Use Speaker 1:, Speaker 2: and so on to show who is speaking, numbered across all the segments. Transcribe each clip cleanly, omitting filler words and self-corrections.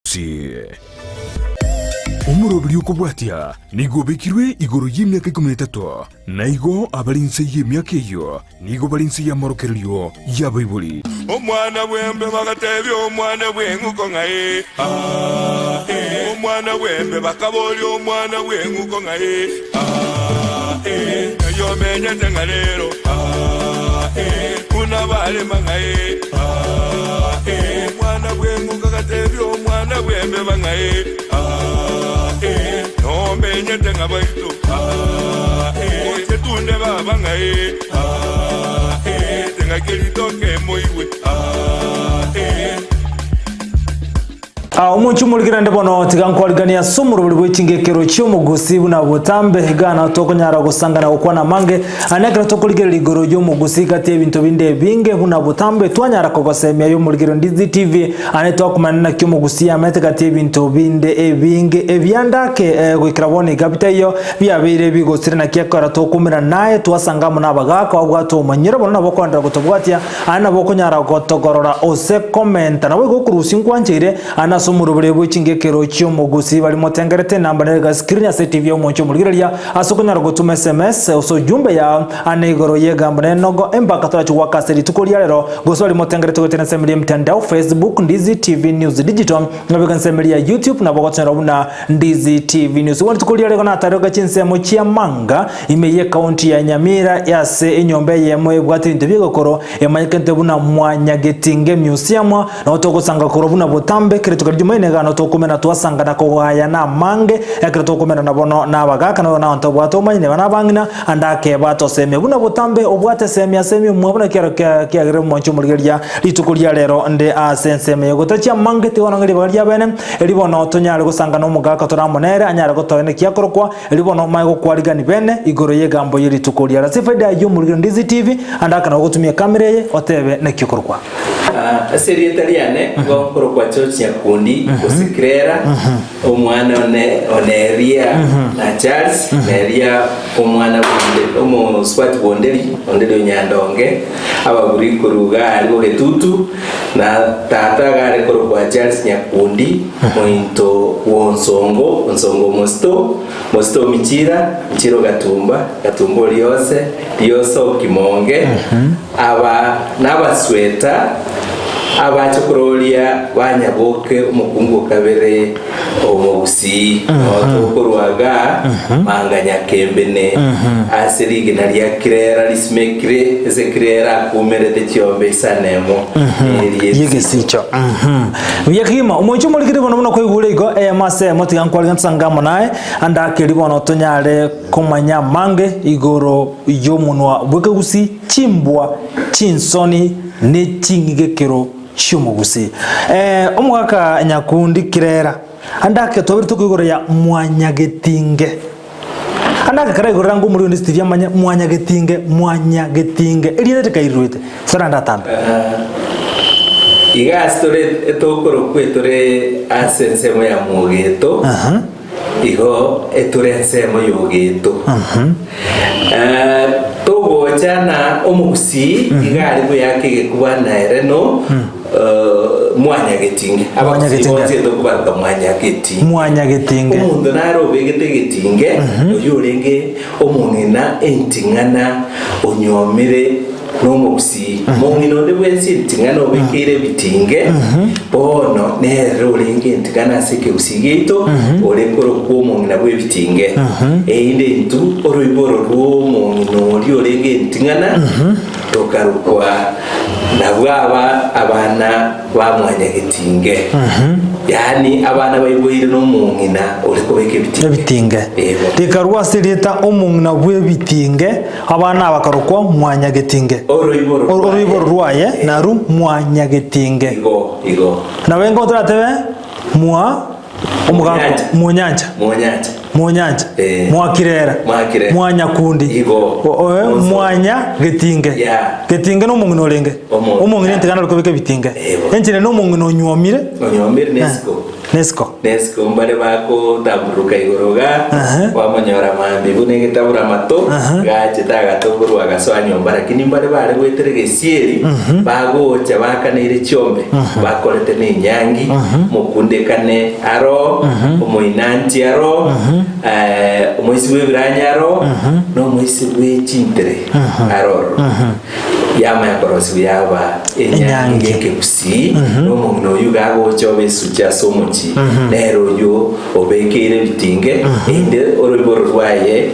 Speaker 1: Gusii. Omoroberi okobwatia nigo obekirwe igoro y'emiaka ikomi na etato, na igo abare inse y'emiaka eyio nigo bare inse y'amorokererio y'abaibori.
Speaker 2: Omwana bw'embe bagatebia omwana bw'eng'uko ng'a ee, aa, ee. Omwana bw'embe bakaboria omwana bw'eng'uko ng'a ee, aa, ee. Ng'ai omenyete ng'a rero, aa, ee. Buna barema ng'a ee, aa, ee. Omwana bw'eng'uko agatebia omwana bw'embeba ng'a ee, aa, ee. Nomenyete ng'a baito, aa, ee. Goche tunde baba ng'a ee, aa, ee. Teng'aki ritoke emoigwe, aa, ee.
Speaker 3: Ah, omonche omorigerande bono tiga nkwariganie ase omorobori bwe chingekero chi'omogusi buna botambe iga nao tokonyara gosangana gokwana amange ane ekero tokorigereria igoro y'omogusi gati ebinto binde ebinge buna botambe twanyara kogosemia y'omorigero Ndizi TV ane twakomanya naki omogusi amete gati ebinto binde ebinge ebiandake eh, goikera bono iga bitaiyo biabeire bigosire naki ekero tokoumera naye twasanga amo nabagaka babwate omonyero bono nabo okoenderera gotobwatia Aye nabo okonyara gotogorora ose komenta, naboigo okorusia nkwancheire ande ase omorobere bwe chingekero chi'omogusi bari motengerete enamba nere iga screen ase TV y'omonche omorigereria ase okonyara gotuma sms ose ujumbe yao ane igoro y'egambo nenogo embaka torache goaka ase rituko ria rero gose bari motengerete goetera ensemo eria y'emtandao Facebook Ndizi TV News Digital naboigo ensemo eria ya YouTube nabo ogotonyora buna Ndizi TV News. Bono rituko riria rigo natarire chinsemo chia Manga ime y'ekaunti ya Nyamira ase enyomba eyemo ebwate ebinto bi'egekoro emanyekente buna Mwanyagetinge Museum nabo togosanga korwa buna botambe kera rituko ri'Jumaine iga nabo tokomena twasanga na kogayana amange ekero tokomenana bono nabagaka nabo nabanto babwate obomanyi neba nabang'ina ande ake batosemia buna botambe obwate esemi ase emiomwa buna kiaro kiagerire omonche omorigereria rituko ria rero nde ase ensemo eye gotachia amange tiga ononge ribaga riabene Erio bono tonyare gosangana omogaka tore amo nere, anyare gotoa naki akorokwa, erio bono omanye gokwarigani bene igoro y'egambo ye rituko riare. Ase efaida y'omorigero Ndizi TV, ande aka nabo gotumia ekamera eye, otebe naki okorokwa.
Speaker 4: Ase erieta riane nigo nkorokwa George Nyakundi gose Kirera, omwana one o Neria na Charles, Neria omwana bw'Onde- omosubati bw'Onderi, Onderi o Nyandonge, ababuri korwa iga aria Bogetutu. Na tata iga are korokwa Charles Nyakundi, mointo bw'Onsongo, Onsongo omosito, mosito o Michira, Michira o Gatumba, Gatumba o Riose, Riose o Kimonge, aba nabasweta abache kororia ba Nyaboke omokungu o kabere omogusii, noo tokorwa igaa Manga Nyakembene, ase rigena ria Kirera risimekire, ase Kirera akumerete chiombe isanemo erie
Speaker 3: Y'egesicho. Buya kegima, omoicho omorikire bono buna kwaigure igo, eyemo ase eyemo tiga nkwariganie tosange amo naye, ande ake erio bono tonyare komanya amange igoro y'omonwa bw'ekegusii, chimbwa, chinsoni, ne ching'igekero chi'omogusii. Eh, omogaka Nyakundi Kirera, ande ake twabere tokoigoro ya Mwanyagetinge. Ande ake kara igoro ranga omorwoti onde Stevie amanye Mwanyagetinge, Mwanyagetinge, erieta rikairwete, sora ande atambe.
Speaker 4: Iga ase tore etokorokwa etore ase ensemo ya Mwogeto,
Speaker 3: Aha.
Speaker 4: Igo etore ensemo y'ogeto. Togocha na omogusii iga are goyaka egekuba na ere no mwanyagetinge. Abagusii
Speaker 3: Mwanyagetinge.
Speaker 4: bonsi etokobaroka mwanyagetinge.
Speaker 3: Mwanyagetinge.
Speaker 4: Omonto nare obegete egetinge, oyio orenge omong'ina enting'ana onyuomire Nomogusii, mong'ina onde bwensi enting'ana obekeire ebitinge, bono nere orenge enting'ana ase ekegusii giaito, ore korokwa omong'ina bw'ebitinge. Erinde intwe oroiboro rw'omong'ina oria orenge enting'ana tokarokwa nabwo aba abana ba mwanyagetinge, yaani abana baiboire nomong'ina ore kobeka ebitinge.
Speaker 3: Ebitinge.
Speaker 4: Ebo.
Speaker 3: Rikarua ase erieta omong'ina bw'ebitinge, Abana aba bakarokwa Mwanyagetinge.
Speaker 4: Oroiboro
Speaker 3: Or-
Speaker 4: rwaye.
Speaker 3: Oroiboro rwaye naru Mwanyagetinge.
Speaker 4: Igo, igo.
Speaker 3: Nabo engo toratebe mwa omogaka
Speaker 4: Monyancha.
Speaker 3: Monyancha.
Speaker 4: Monyancha.
Speaker 3: Monyancha.
Speaker 4: Eh.
Speaker 3: Mwakirera.
Speaker 4: Mwakirera.
Speaker 3: Mwanyakundi.
Speaker 4: Igo.
Speaker 3: O- o- eh,
Speaker 4: Monso.
Speaker 3: Mwanya getinge.
Speaker 4: Yeah.
Speaker 3: Getinge nomong'ina orenge.
Speaker 4: Omong'ina.
Speaker 3: Omong'ina entigana ore kobeka ebitinge.
Speaker 4: Ebo.
Speaker 3: Enchera nomong'ina onyuomire.
Speaker 4: Onyuomire nesiko.
Speaker 3: Nesiko.
Speaker 4: Nesiko mbare bagotamburuka igoro iga, kwamonyora mambia buna egetabura amato, gachete agatoborwa agasoa nyomba. Lakini mbare bare goetera egesieri, bagocha baakaneire chiombe, bakorete nenyangi, omokundekane aroo, omoinanti aroo, omoisi bw'ebiranya aroo, na omoisi bwe chintere aroro. Yamanya korosigwa yaba enyangi
Speaker 3: Enyangi.
Speaker 4: y'ekegusii, na omong'ina oyio iga agocha obe esuche ase omochie, nere oyio obekeire ebitinge, erinde oroiboro rwaye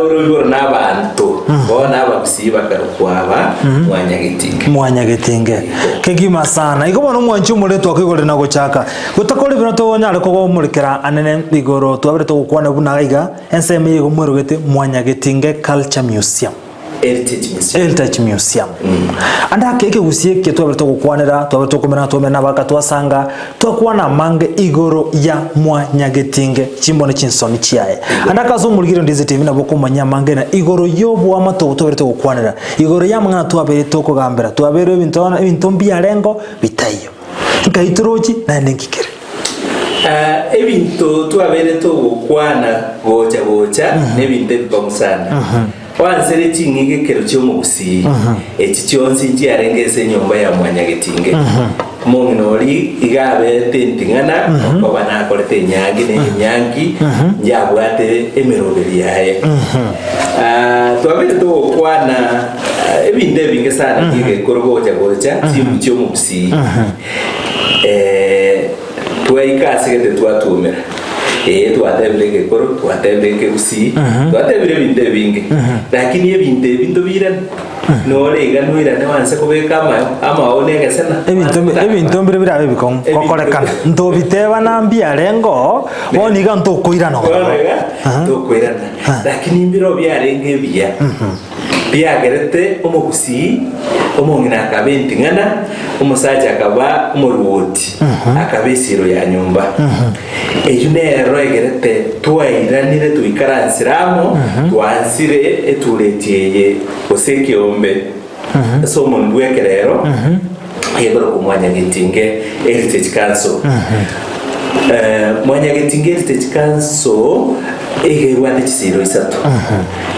Speaker 4: oroiboro na abanto bono abagusii bakarokwa aba Mwanyagetinge.
Speaker 3: Mwanyagetinge. Kegima sana. Igo bono omwanchi omoretwa akoigorera na gochaka. Gotakora ebio tonyare kogomorekera anene igoro twabere togokwana buna iga ensemo eye igo mwerogete Mwanyagetinge Culture Museum.
Speaker 4: Heritage Museum.
Speaker 3: Heritage Museum. Ande ake ekegusii eke twabere togokwanera, twabere tokomera twomera na abagaka twasanga, twakwana amange igoro ya Mwanyagetinge, chimbo ne chinsoni chiaye. Ande ake ase omorigiri Ndizi TV nabo okomanya amange na igoro y'oboamate obo twabere togokwanera, igoro y'amang'ana twabere tokogambera, twaberwe ebinto ebinto mbiarengo bitaiyo. Nkai torochi naende nki kere?
Speaker 4: Ah, ebinto twabeire togokwana gocha gocha nebinto ebikong'u sana. Oansere ching'igekero chi'omogusii, echi chionsi nchiarenge ase enyomba ya Mwanyagetinge. Omong'ina oria iga abeete enting'ana, okoba nakorete enyangi, na enyangi yabwate emeroberi yaye. Ah, twabeire togokwana ah, ebinto ebinge sana bi'egekoro gocha gocha chimbu chi'omogusii. Eh, Twaika ase gete twatuomera. Ee, twatebire egekoro, twatebire ekegusii, twatebire ebinto ebinge. Lakini ebinto ebi ntobirane. Nore iga noirane oanse kobeka amayo, amao na egesena.
Speaker 3: Ebinto
Speaker 4: oanse gotaka.
Speaker 3: ebinto mbire birabe ebikong'u
Speaker 4: Ebinto-
Speaker 3: gokorekana ntobitebana mbiarengoo bono iga ntokoirana
Speaker 4: Bono
Speaker 3: ororo.
Speaker 4: iga tokoirana. Lakini mbiro biarenge ebiya. Biagerete omogusii omong'ina akaba enting'ana, omosacha akaba omoruoti, akaba esiiro ya nyomba. Eyio nero egerete twairanire toikaransire amo, twansire etureti eye gose ekeombe ase omonwa bw'ekerero egekorokwa Mwanyagetinge Heritage Council. Mwanyagetinge Heritage Council iga ebwate chisiiro isato.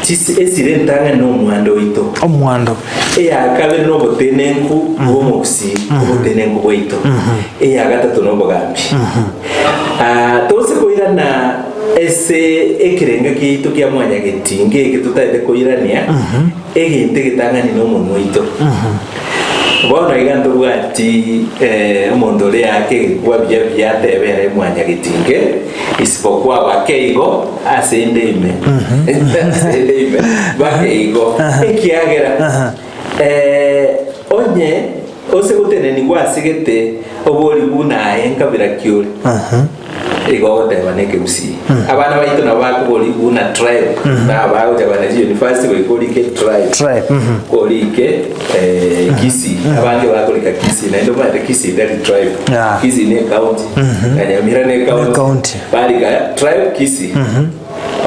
Speaker 4: Chisi esiro entang'ani nomwando oito.
Speaker 3: Omwando.
Speaker 4: Eya kabere nobotenenku bw'omogusii, obotenenku bwaito. Eya gatato nobogambi. Ah, tose koirana ase ekerengo kiaito kia mwanyagetinga eke totaete koirania, egento egetang'ani nomonwa oito. Bono iga ntobwati eh, omonto oria ake egekwa buya buya atebe ere mwanyagetinge, Isipokuwa bake igo ase ende ime, ase ende ime bake igo, ekiagera eh, onye ose gotenenigwa ase gete obori buna aye nkabira ki ore, igo ogoteba na ekegusii. Abana baito nabo bakobori buna tribe, na bagocha bana chiuniversity goika orike tribe,
Speaker 3: Tribe, mhm.
Speaker 4: orike eh, Kisii, abange bakorika Kisii, naende omanyete Kisii tari tribe.
Speaker 3: Yeah.
Speaker 4: Kisii ne county. Na Nyamira ne county.
Speaker 3: County.
Speaker 4: Barika tribe Kisii.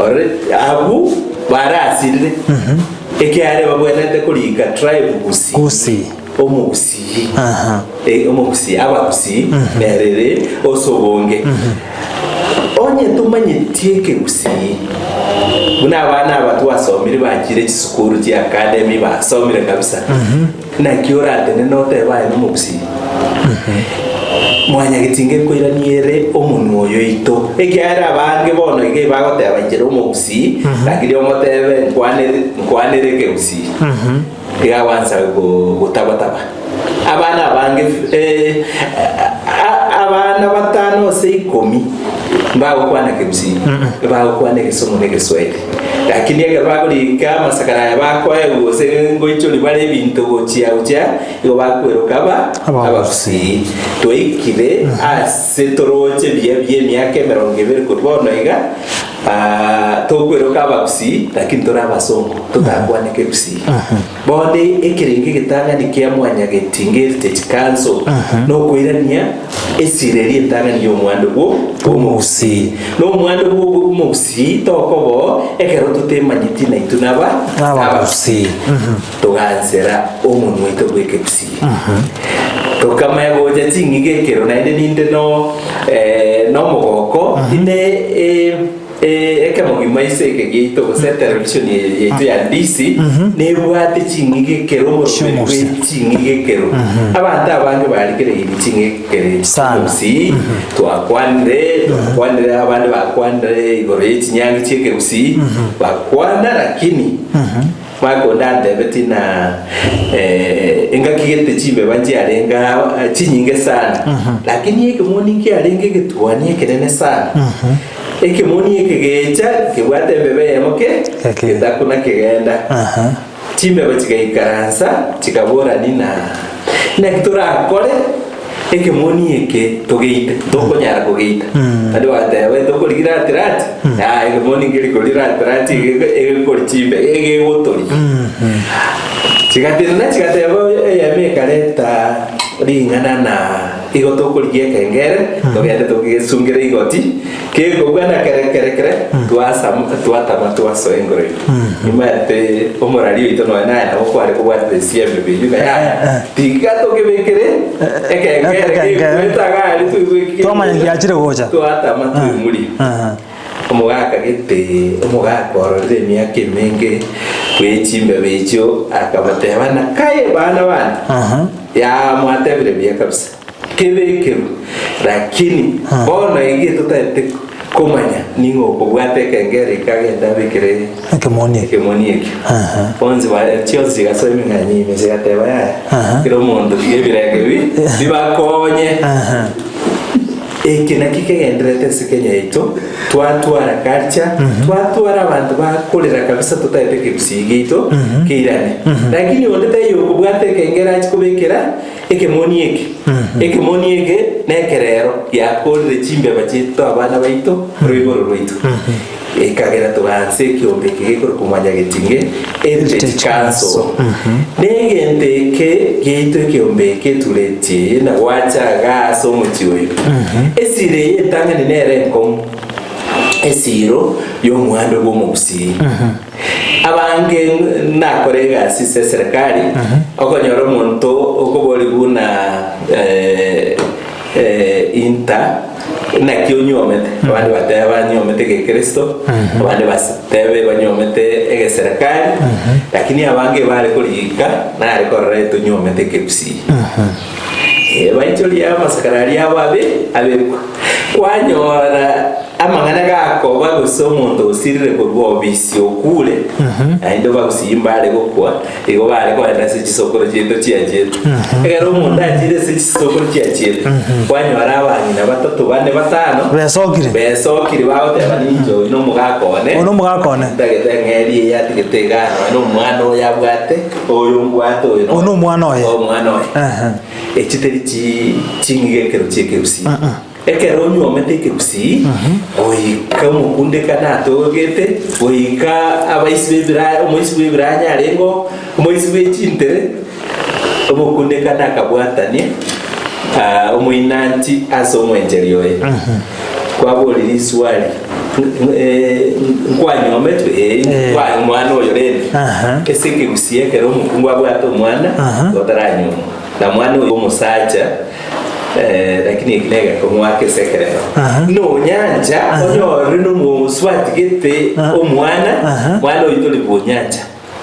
Speaker 4: Ore abu barasirire. Ekiare babwenerete korika tribe Gusii.
Speaker 3: Gusii.
Speaker 4: Omogusii.
Speaker 3: Aha.
Speaker 4: Eh, omogusii abagusii nerere ase obonge. Onye tomanyetie ekegusii buna abana aba twasomire bachire chisukuru chia academy basomire kabisa. Naki oratenene otebe aye nomogusii? Mwanyagetinga ekoirania ere omonwa oyo oito, ekiagera abange bono iga ebagoteba inche nomogusii, lakini omotebe nkwanere nkwanere ekegusii, iga agwansa go- gotabataba. Abana abange eh, a- abana batano ase ikomi mbagokwana kegusii, bagokwana egesongo na egeswahili. Lakini ekero bakorika amasakara aya bakoegwa gose ngoichoria bare ebinto gochia gochia, igo bakweroka aba abagusii. Twaikire ase toroche buya buya emiaka emerongo ebere korwa bono iga, tokweroka abagusii lakini tore abasongo, totakwane kegusii. Bono ekerengo egetang'ani kia Mwanyagetinga Heritage Council nokoirania esira eria entang'ani y'omwando bwo omogusii. Na omwando bwo omogusii tokoba ekero totemanyeti naintwe naba abagusii. Togansera omonwa oito bw'ekegusii. Tokamanya gocha ching'ige ekero naende ninde no. Nomogoko inde ekemogima ase eke giaito gose etelevishoni eye yaito ya DC nebwate ching'igekero omoroberi bwe ching'igekero. Abanto abange barigereirie ching'igekero echi chi'ekegusii, twakwanire, twakwanire abande bakwanire igoro ye chinyangi chi'ekegusii, bakwana lakini Mark onde antebetie na engaki gete chimbeba nchiarenge aa chinyinge sana, lakini ekemoni nkiarenge egetuani ekenene sana. Ekemoni eke gecha kebwate embeba eyemo ke
Speaker 3: Eke.
Speaker 4: getakuna kegenda. Chimbeba chigaikaransa chikaborani na naki torakore ekemoni eke togeite, tokonyara kogeita. Naende bagateba, tokorigia rati rati, yaya ekemoni nkeri koria rati rati ege- egekori chimbe, egegotoria. Chigatenena chigateba eyemo ekareta ring'ana na igo tokorigia ekengere, togende togesungere igoti, Kekobua na kere kere kere twasam twatama twasoa engoro ime. Nimanyete omorari oito nonya naye nabo kware kobwatera esiembe eyio ng'a yaya tiga tokebekere ekengere
Speaker 3: Ekengere.
Speaker 4: gekwete iga aria toigwe ki
Speaker 3: Twamanya giachire gocha.
Speaker 4: twatama twemuria.
Speaker 3: Aha.
Speaker 4: Omogaka gete omogaka ororire emiaka emenge bwe chimbebe echio akabateba na kaye bana bane
Speaker 3: Aha.
Speaker 4: yaa mwatebire buya kabisa. Kebekerwe, lakini bono iga totaete komanya ning'o okobwata ekengere eke agende abekere
Speaker 3: Ekemoni eke.
Speaker 4: ekemoni ekio.
Speaker 3: Aha.
Speaker 4: Bonsi ba chionsi chigasoa emeng'anyi ime chigateba yaya,
Speaker 3: Aha.
Speaker 4: kera omonto tiga ebirenge bi bibakonye.
Speaker 3: Aha.
Speaker 4: Eke nakio kegendererete ase Kenya yaito, twatwara culture, twatwara abanto bakorera kabisa totaete ekegusii giaito keirane. Lakini onde taiyo okobwata ekengere achie kobekera Ekemoni eke, ekemoni eke nekerero giakorire chimbeba chiaito abana baito roiboro rwaito, ekagera togansa ekiombe eke gekorokwa Mwanyagetinge Heritage Council. Negento eke giaito ekiombe eke etureti eye na gwacha igaa ase omochie oyo. Esiro eye entang'ani nere enkong'u, esiro y'omwando bw'omogusii. Abange nakore egasi ase eserekari, okonyora omonto okoboria buna inta naki onyuomete, abande batebe banyuomete egekristo, abande batebe banyuomete egeserekari, lakini abange bare korika nare korora etonyuomete ekegusii. Baichoria amasakara aria abo abe abekwa. Kwanyora amang'ana gakoba gose omonto osirire korwa obisi okure, naende bagusii mbare gokwa, igo bare kogenda ase chisokoro chiaito chiachiete. Ekero omonto achiire ase chisokoro chiachiete, kwanyora abang'ina batato, bane, batano,
Speaker 3: Besokire.
Speaker 4: besokire bagoteba ninche oyo nomogaka one,
Speaker 3: Oyo nomogaka one.
Speaker 4: ntagete eng'eria eye atigete igaa nonya nomwana oyo abwate, Oyo mbwate oyo
Speaker 3: Oyo nomwana oye.
Speaker 4: Omwana oye.
Speaker 3: Ehe.
Speaker 4: Echi teri chi ching'iga ekero chi'ekegusii. Ekero onyuomete ekegusii, goika omokundekane atogete, goika abaisi b'ebira omoisi bw'ebiranya arenge oo, omoisi bwe chintere, omokundekane akabwatania ah, omoinanti ase omwencheri oye. Kwaboria riswali, Nkwanyometwe? Ee,
Speaker 3: Eh.
Speaker 4: nkwa omwana oyo rende.
Speaker 3: Aha.
Speaker 4: Ase ekegusii ekero omokungu abwate omwana,
Speaker 3: Aha.
Speaker 4: otaranyomwa, na mwana oyo omosacha, eh, lakini eki negekong'u ase ekerero.
Speaker 3: Aha.
Speaker 4: Nonyancha, onyorire nomosubati gete
Speaker 3: Aha.
Speaker 4: omwana,
Speaker 3: Aha.
Speaker 4: mwana oyio tori bwonyancha.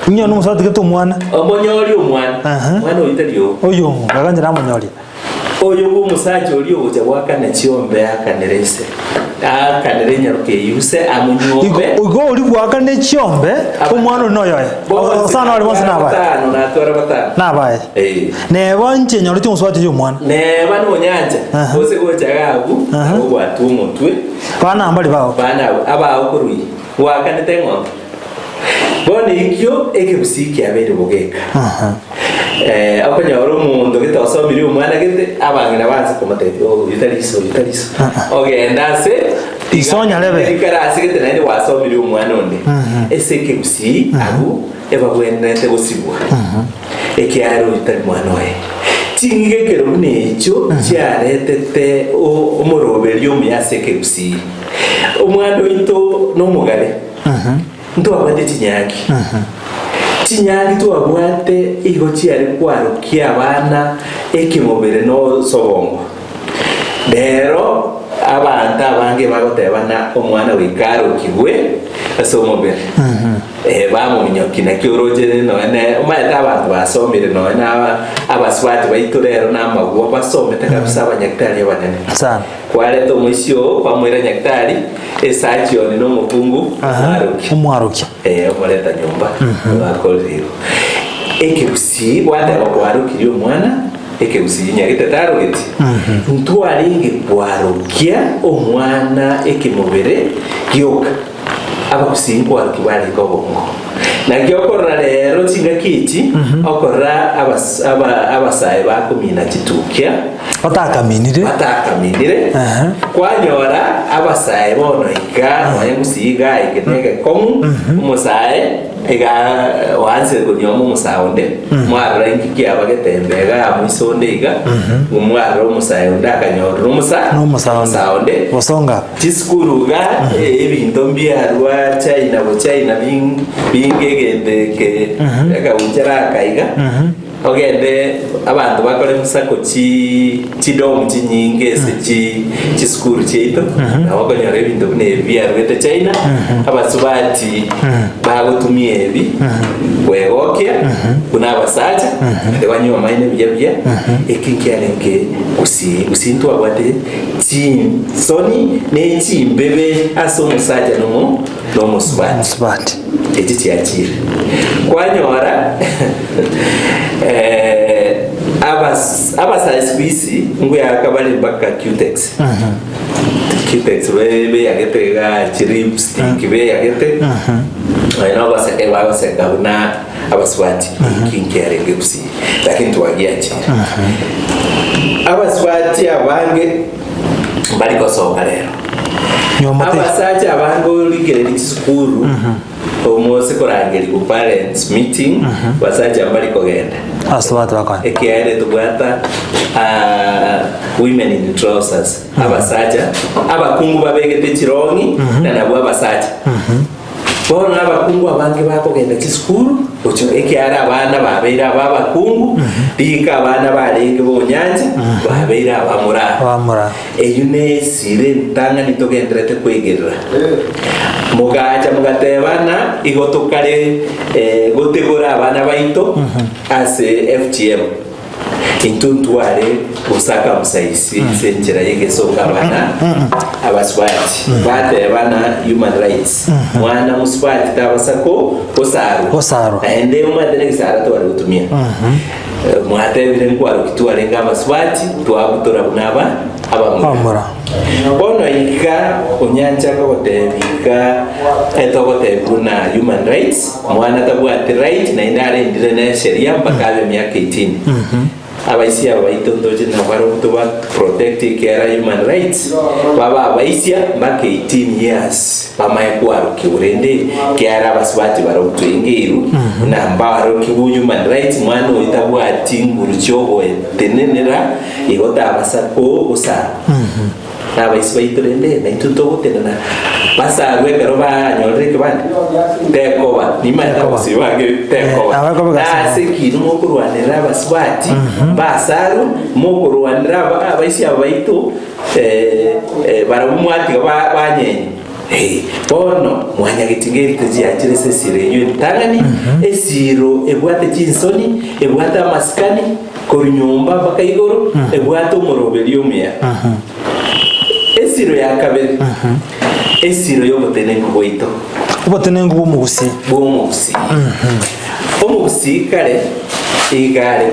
Speaker 3: Inye nomosubati gete omwana.
Speaker 4: Omonyori omwana,
Speaker 3: Aha.
Speaker 4: omwana oyio tari oo.
Speaker 3: Oyio ong'o, gaka inche namonyoria.
Speaker 4: Oyo bw'omosacha oria ogocha goakana chiombe aakanere ise, aakanere enyaroka eyio ise
Speaker 3: Igo
Speaker 4: amonyuombe.
Speaker 3: igo oria bwakane chiombe, omwana oria noyoye. Osana oria bonsi nabaye.
Speaker 4: Batano, natwara batano.
Speaker 3: Nabaye.
Speaker 4: Eh.
Speaker 3: Neba inche nyoreti omosubati oyio omwana.
Speaker 4: Neba nonyancha,
Speaker 3: Aha.
Speaker 4: gose gocha iga abwo,
Speaker 3: Aha.
Speaker 4: ogwatwa omotwe,
Speaker 3: Bana mbari bao.
Speaker 4: bana abwo, abao korwa iyio, gwakanete eng'ombe. Bono ekio ekegusii kiabeire bogeka. Eh, okonyora omonto gete osomirie omwana gete, abang'ina banse komotebia "Oh, oyo tari iso, oyo tari iso. Ogenda ase
Speaker 3: Iso onyarebe.
Speaker 4: rikara ase gete naende gwasomirie omwana onde. Ase ekegusii abwo ebabwenerete gosibwa. Ekiagera oyo tari mwana oye. Ching'ige ekero buna echio chiaretete o- omoroberio omuya ase ekegusii. Omwana oito nomogare. Ntwabwate chinyangi. Chinyangi twabwate igo chiare kwarokia abana ekemobere na osobongo. Rero abanto. Abanto abange bagoteba ng'a omwana goika arokigwe ase omobere. Eh, bamominyokia naki oroche nonya ne omanyete abanto basomire nonya na aba abasubati baito rero na amagwa basomete kabisa abanyagitari abanene.
Speaker 3: Sana.
Speaker 4: Kwareta omoisia oo kwamoira nyagitari, esachioni na omokungu omwarokia.
Speaker 3: Omwarokia.
Speaker 4: Eh, omoreta nyomba bakorire igo. Ekegusii gwateba kwarokirie omwana ekegusii nyagete tarogeti. Ntwarenge kwarokia omwana ekemobere gioka. Abagusii nkwarokia barenge obongo. Naki okorora rero chingaki echi okorora abas- aba- abasae bakomina chitukia
Speaker 3: Batakaminire.
Speaker 4: batakaminire
Speaker 3: Aha.
Speaker 4: kwanyora abasae bono iga nonya gusii iga eke na egekong'u omosae iga oansire konyuoma omosae onde mwarora inki kiaba getembe iga moise onde iga mwarora omosae onde akanyorera omosa
Speaker 3: Nomosae onde.
Speaker 4: omosae onde
Speaker 3: Gosonga.
Speaker 4: Chisukuru iga ebinto mbiarwa China bochina bing binge egento eke ekagunchera aka iga. Ogende abanto bakore msako chi chidom chinyinge ase chi chisukuru chiaito, nabo okonyora ebinto buna ebi biaruete China, abasubati bagotumia ebi kwegokia buna abasacha, naende banywe amaene buya buya, eki nkiarenge gusii gusii ntwabwate chinsoni ne chimbebe ase omosacha nomo nomosubati.
Speaker 3: Omosubati.
Speaker 4: Echi chiachire. Kwanyora eh, abas- abasae siku hizi ngoyaka bare mpaka cutex. Cutex be- beyagete iga chilipstick beyagete. Nonya na oboseke bagoseka buna abasubati eki nkiarenge gusii lakini twagiachire. Abasubati abange mbari gosoka rero.
Speaker 3: Nyomba te.
Speaker 4: Abasacha abange origereria chisukuru omose korangerigwa parents meeting basacha mbari kogenda
Speaker 3: Ase abanto bakonya.
Speaker 4: ekiagera tobwata ah, women in trousers abasacha abakungu babegete chirong'i na nabwo abasacha Bono abakungu abange bakogenda chisukuru gochia ekiagera abana babeire aba abakungu, rika abana barenge bonyancha babeire abamura.
Speaker 3: Abamura.
Speaker 4: Eyio nesira entang'ani togendererete kwegerera. Mogacha mogateba ng'a igo tokare eh, gotegora abana baito ase FGM. Intwe ntware gosakamusa ase enchera y'egesongo abana abasubati batebana human rights mwana musubati tabasa ko gosarwa
Speaker 3: Gosarwa.
Speaker 4: naende omanyete na egesara tware gotumia Eh, mwatebire nkwaroki twarenge abasubati twabutora buna aba abamura
Speaker 3: Abamura.
Speaker 4: bono iga onyancha kogotebi iga etogotebia buna human rights Mwana tabwati right naende arendire ne sheria mpaka abe emiaka 18. Abaisia aba baito ntoche nabarobwo toba protect ekiagera human rights babe abaisia mpaka 18 years bamaye kwarokigwa rende ekiagera abasubati barobwo twaingeirwe na mbarokigwe human rights mwana oyo tabwati nguru chiogoetenenera igo tabasa kogosarwa. Na abaisi baito rende, naintwe togotenena basarwe ekero banyorire ekebande? Tekoba. Nimanyete
Speaker 3: Tekoba.
Speaker 4: abasibwa bange tekoba.
Speaker 3: Eh, abakoba
Speaker 4: Na ase ki mokorwanera abasubati basarwe, mokorwanera aba- abaisi aba baito eh, eh, barabwo mwatiga ba- banyenye. Eh, bono mwanyageti ngerite chianchire ase esiro eyio entang'ani, esiro ebwate chinsoni, ebwate amasikani, Korwa nyomba mpaka igoro ebwate omoroberio omuya. Esiro ya kabere, esiro y'obotenenku bwaito.
Speaker 3: Obotenenku bw'omogusii.
Speaker 4: Bw'omogusii. Omogusii kare iga are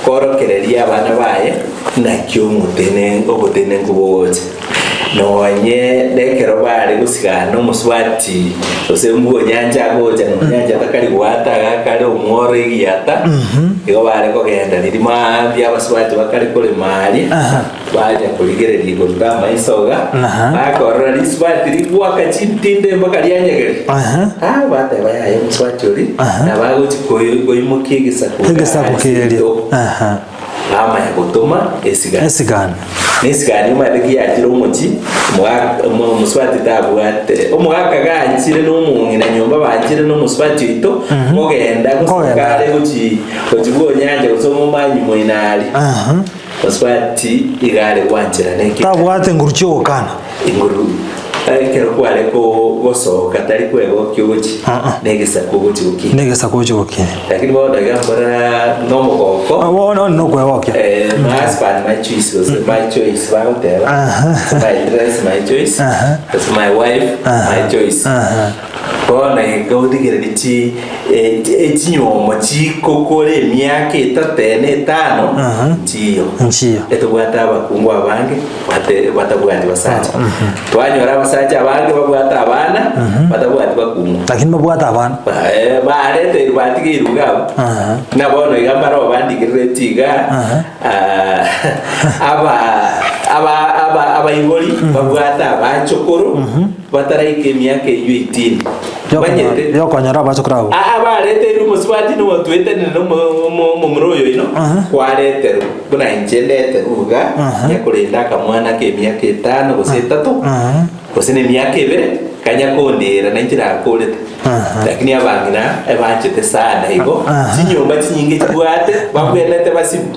Speaker 4: koorokereria abana baye naki omotene obotenenku bogocha. Nonye nekero bare gosigana omosubati gose mbwonyancha agocha nonyancha takari goata agakare omworo egiata, igo bare kogenda riria maambia abasubati bakare korema aria,
Speaker 3: Aha.
Speaker 4: bacha korigereria igoro amaiso iga,
Speaker 3: Aha.
Speaker 4: bakorora risubati rigwaka chintinde mpaka rianyegeria.
Speaker 3: Aha.
Speaker 4: Ah, bateba yaya omosubati oria,
Speaker 3: Aha.
Speaker 4: nabo agochi koi- koimokia egesaku
Speaker 3: Egesaku keria. Aha.
Speaker 4: Bamanya gotoma esigani.
Speaker 3: Esigani.
Speaker 4: Na esigani omanyete ki yachire omochie, omogaka omo- omosubati tabwate, omogaka ganchire na omong'ina nyomba banchire na omosubati oito, kogenda gose
Speaker 3: Kogenda.
Speaker 4: kare gochi gochi bwonyancha gose omomanyi moino aria.
Speaker 3: Aha.
Speaker 4: Mosubati iga are gwancherana eke.
Speaker 3: Tabwate nguru chi'ogokana.
Speaker 4: Inguru ekero kware gosoka tari kwegokia ogochi
Speaker 3: Ah-ah.
Speaker 4: negesaku ogochi gokina.
Speaker 3: Negesaku ogochi gokina.
Speaker 4: Lakini bono iga mbora nomogoko.
Speaker 3: Bono nokwegokia.
Speaker 4: Eh, my husband my choice gose my choice bagoteba.
Speaker 3: Aha.
Speaker 4: My dress my choice.
Speaker 3: Aha.
Speaker 4: Gose my wife my choice.
Speaker 3: Aha.
Speaker 4: Bono iga origererie chi chinywomo chikokora emiaka etato ene etano nchiyo.
Speaker 3: Nchiyo.
Speaker 4: Etobwate abakungu abange bate batabwati basacha. Twanyora abasacha abange babwate abana batabwati bakungu.
Speaker 3: Lakini babwate abana.
Speaker 4: Eh, bareteirwe batigeirwe iga abwo.
Speaker 3: Aha.
Speaker 4: Na bono iga mbaro bandigereretie iga
Speaker 3: Aha.
Speaker 4: ah, aba aba aba abaibori babwate abachokoro Bataraika emiaka eyio eitini, banyete.
Speaker 3: Yokonyora abachokoro abwo.
Speaker 4: Aa bareteirwe omosubati nomotwetanire nomomura oyo oino, kwareterwa, buna inche ndeterwe iga,
Speaker 3: Aha.
Speaker 4: nyakorenda akamwana k'emiaka etano gose etato,
Speaker 3: Aha.
Speaker 4: gose na emiaka ebere, kanya kondera nainche nakorete.
Speaker 3: Aha.
Speaker 4: Lakini abang'ina ebanchete sana igo,
Speaker 3: Aha.
Speaker 4: chinyomba chinyinge chibwate, babwenerete basibwe.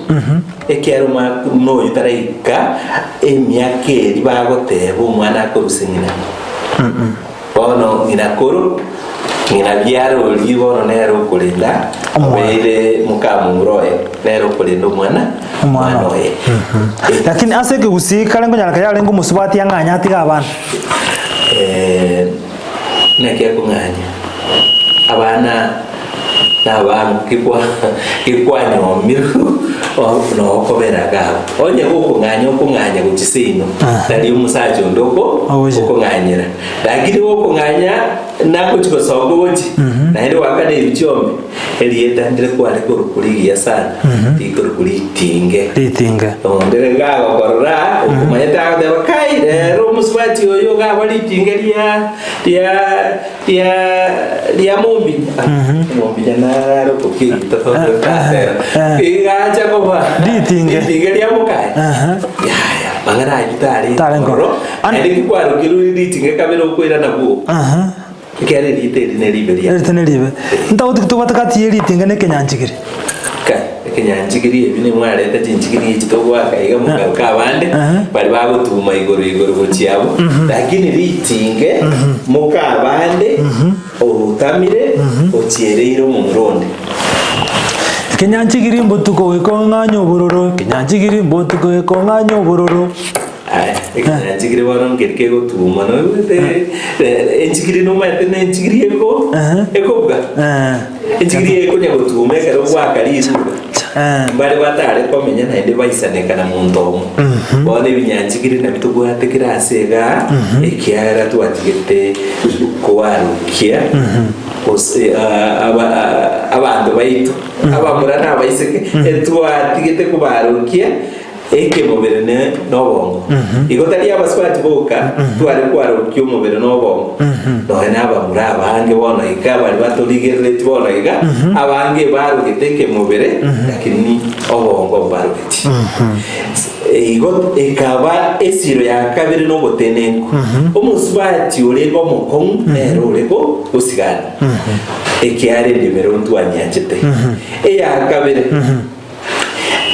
Speaker 4: Ekiagera omwaka noyo taraika emiaka eria bagoteba omwana akoruse ng'ina. Bono ng'ina koro, ng'ina biara oria bono nere okorenda
Speaker 3: Omwana.
Speaker 4: obeire mokamomura oye, nere okorenda omwana
Speaker 3: Omwana
Speaker 4: omwana oye. Eh,
Speaker 3: Lakini ase ekegusii kare nkonyara kare arenge omosubati ang'anye atige abana.
Speaker 4: Eh, naki akong'anya abana nabango kikwa kikwanyomirwe nokobera iga abwo. Onye gokong'anya okong'anya gochia seino tari omosacha onde oko
Speaker 3: Ogochia.
Speaker 4: okong'anyera. Lakini gokong'anya nagochia gosoka ogochia naende goakana ebichombe erieta ndire kware korokwa rigiya sana rikorokwa ritinge.
Speaker 3: Ritinge.
Speaker 4: Onde gagokorora okomanyete agoteba kai rero omosubati oyo iga agwa ritinge ria ria ria ria mombinya. Mombinya naro okokigita
Speaker 3: Eh, eh.
Speaker 4: igacha koba
Speaker 3: Ritinge.
Speaker 4: ritinge ria mokaye.
Speaker 3: Aha.
Speaker 4: Yaya mang'ana ayio tare
Speaker 3: Tare
Speaker 4: ororo.
Speaker 3: ngoro. An-
Speaker 4: Naende kikwarokirwe ritinge kabere okoirana bwoka.
Speaker 3: Aha.
Speaker 4: Ekiagera erieta eri neribe riane.
Speaker 3: Erieta neribe. Ntagoti tobwate gati ye ritinga na ekenyanchigiri.
Speaker 4: Kai, ekenyanchigiri ebi nimwareta chinchigiri echi togoaka iga mogaruka abande
Speaker 3: Aha.
Speaker 4: bari bagotuma igoro igoro gochia abwo lakini ritinge moka abande otamire ochiereire omomura onde.
Speaker 3: Ekenyanchigiri mbotuko gekong'anya obororo, ekenyanchigiri mbotuko gekong'anya obororo.
Speaker 4: Aya, ekenyanchigiri bono nkeri kegotuma noigwete enchigiri nomanyete na enchigiri eko
Speaker 3: Ehe.
Speaker 4: ekobuga
Speaker 3: Eh.
Speaker 4: enchigiri ekonya gotuma ekero gwaka riruga
Speaker 3: Eh.
Speaker 4: mbare batare komenya naende baisaneka na monto omo bono ebinyanchigiri nabio tobwate kera ase igaa ekiagera twatigete koarokia gose ah, aba- ah, abanto baito abamura na abaiseke etwatigete kobarokia Ekemobere ne nobongo. Igo tari abasubati boka tware kwarokia omobere na obongo, nonya na abamura abange bono iga baria batorigereretie bono iga, abange barogete ekemobere lakini obongo mbarogeti. Igo ekaba esiro ya kabere na obotenenku. Omosubati orenge omokong'u nere ore go gosigana, ekiagera endemero ntwanyanchete. Eya kabere.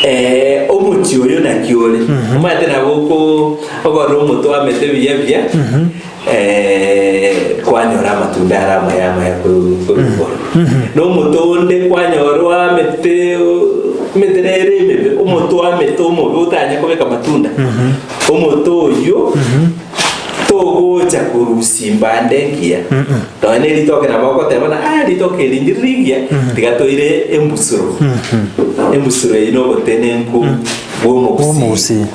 Speaker 4: Eh, omochie oyo naki ore? Omanyete nabo oko okorora omote oamete buya buya, eh, kwanyora amatunda are amaya amaya korwa korwa igoro. Na omote onde kwanyora oamete emete nere emebe, omote oamete omobe otanya kobeka matunda, omote oyio togocha korusia embande engiya. Nonya ne ritoke nabo ogoteba ng'a ah ritoke eri ndiri rigiya, tiga toire embusuro. Embusuro eyio na obotenenku bwa omogusii.
Speaker 3: Bw'omogusii.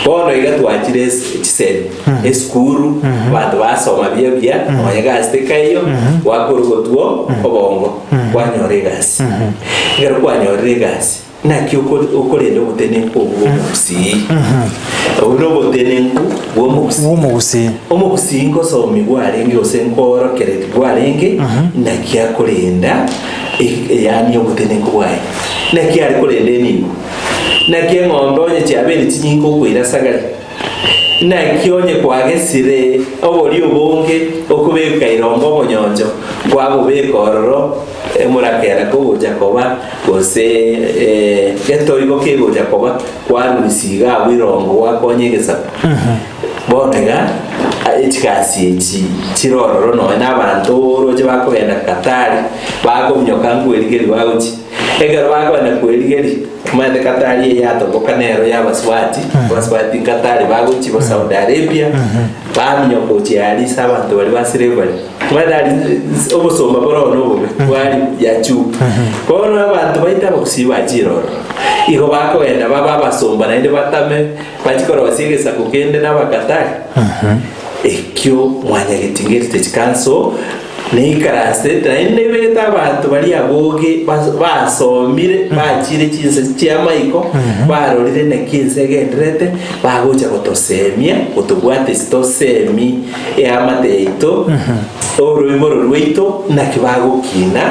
Speaker 4: Bono iga twachire ase chisemi, esukuru, abanto basoma buya buya, nonya egasi tekaiyo, gwakora ogotwa obongo, kwanyora egasi. Ekero kwanyorire egasi, Naki okorenda obotenenku obwo bw'omogusii? Obwo nobotenenku bw'omogusii.
Speaker 3: Bw'omogusii.
Speaker 4: Omogusii nkosomigwa arenge gose nkoorokererigwa arenge naki akorenda yaani obotenenku bwaye. Naki are korenda enibo. Naki eng'ombe onye chiabeire chinyinge okoira sagari. Naki onye kwagesire oboria obonge okobeka irongo obonyoncho, kwabobeka ororo emorakera kogocha koba, gose getoigo kegocha koba, kwarusia iga abwo irongo gwakonya egesaku. Bono iga chigasi echi chire ororo nonya na abanto oroche bakogenda Katari, bakominyoka nkwerigeria bagochia. Ekero bakogenda kwerigeria, omanyete Katari eye yatoboka nero y'abasubati, abasubati Katari bagochia bo Saudi Arabia, baminyoka gochia aria ase abanto baria ba slavery. Omanyete aria obosomba bore oo nobobe, bwari ya juu. Bono abanto baito abagusii bachire ororo, igo bakogenda babe abasomba naende batame bachie korosia egesaku kende na Abakatari. Ekio mwanyageti ngerite chikanso, Neikaransete naende naibegete abanto baria aboge basomire, bachiire chinse chi'amaiko, barorire naki ense egendererete, bagocha gotosemia, gotobwatesia tosemi eamate yaito, oroiboro rwaito, naki bagokina,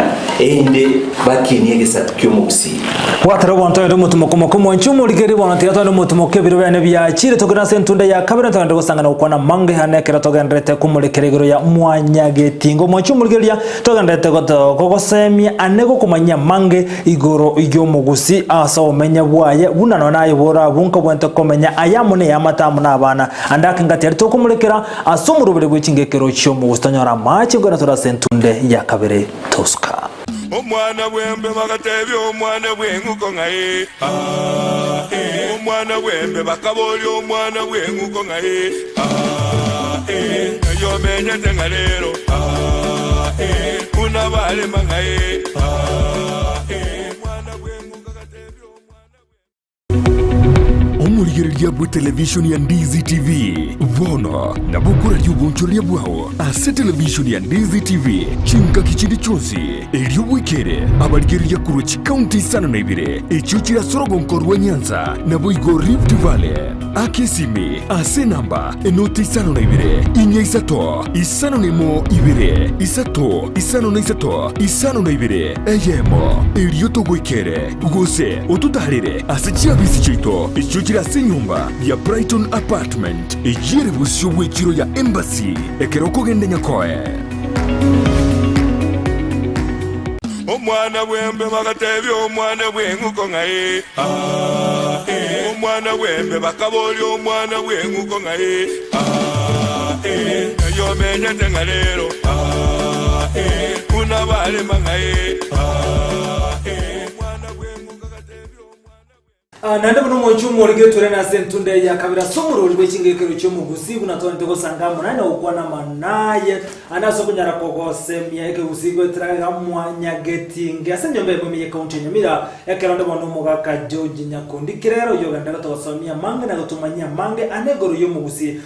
Speaker 4: erinde bakinie egesaku ki'omogusii.
Speaker 3: Gwatera obonto onde omotimoko omoke omwanchi omorigereria bono tiga togende omotimoko ebiro biane biachire tokende ase entunda ya kabere togende gosangana gokwana amange ane ekero togendererete komorekera igoro ya mwanyagetinga omwanchi omorigereria togendererete gogosemia ane gokomanyia amange igoro y'omogusi ase obomenyo bwaye buna nonya naye borabwo nkobwente komenya aye amo neamate amo nabana ande ake ngati aria tokomorekera ase omorobere bwe chingekero chi'omogusi tonyore amache nkoenda tore ase entunde ya kabere tosuka.
Speaker 2: Omwana bw'embe bagatebia omwana bw'eng'uko ng'a ee, aa, ee. Omwana bw'embe bakaboria omwana bw'eng'uko ng'a ee, aa, ee. Ng'ai omenyete ng'a rero, aa, ee. Buna barema ng'a ee, aa, ee. Omwana bw'eng'uko agatebia omwana bw'embe.
Speaker 1: Omorigereria bw'etelevishoni ya Ndizi TV bono nabo okoraria obonchoreria bwao ase televishoni ya Ndizi TV chingaki chinde chionsi, erio bwekere abarigereria korwa chikaunti isano na ibere echio chire ase orogonko rwa Nyanza naboigo Rift Valley. Aka esimi ase enamba enoti isano na ibere, inya isato, isano na emo ibere, isato, isano na isato, isano na ibere, eyemo, erio togoikere. Gose ototaarere ase chiabisi chiaito echio chire ase enyomba ya Brighton Apartment, eyio ere bosio bw'echiro ya Embassy, ekero okogenda Nyakoe.
Speaker 2: Omwana bw'embe bagatebia omwana bw'eng'uko ng'a ee, aa, ee. Omwana bw'embe bakaboria omwana bw'eng'uko ng'a ee, aa, ee. Ng'ai omenyete ng'a rero, aa, ee. Buna barema ng'a ee, aa, ee. Omwana bw'eng'uko agatebia omwana bw'eng'uko.
Speaker 3: Naende buna omochie omorige tore nase entunda eye ya kabere ase omorwori bwe chingekero chi'omogusii, buna twanete gosanga amo naye na gokwana amang'ana aye, ande ase okonyara kogosemia ekegusii goetera iga mwanyagetinge ase enyomba eyemo ime y'ecounty ya Nyamira, ekero onde bono omogaka George Nyakundi Kirera oyio ogendererete gosomia amange na gotomanyia amange ande igoro y'omogusii.